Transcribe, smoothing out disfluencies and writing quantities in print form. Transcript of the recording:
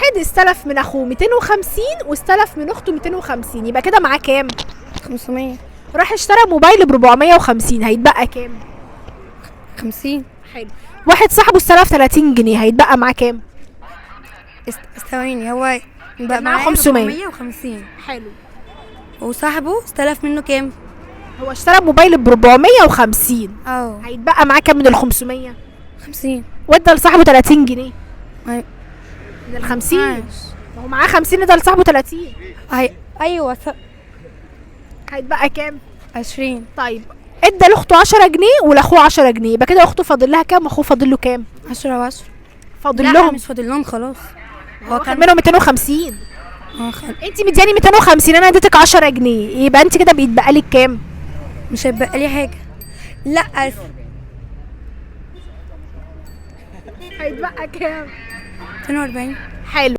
واحد استلف من اخوه 250 واستلف من اخته 250، يبقى كده معاه كام؟ 500. راح اشترى موبايل ب 450، هيتبقى كام؟ 50. حلو. واحد صاحبه استلف 30 جنيه، هيتبقى معاه كام؟ ثواني، هو بقى معاه معاه 500. 450. حلو. وصاحبه استلف منه كام؟ هو اشترى موبايل ب 450. اه. هيتبقى معاه كام من ال 500؟ 50. وادى لصاحبه 30 جنيه. من ال 50. معاش. ما هو معاه 50، ادى لصاحبه 30. ايوه هيتبقى كام؟ 20. طيب، ادى لاخته 10 جنيه ولاخوه 10 جنيه، يبقى كده اخته فاضل لها كام واخوه فاضل له كام؟ 10 و10. فاضل لا، لهم مش فاضل لهم خلاص. هو كان منهم 250. اه انت مدياني 250، انا اديتك 10 جنيه، يبقى انت كده بيتبقى لك كام؟ مش هيبقى لي حاجة، لا. هيتبقى كام؟ 42. حلو.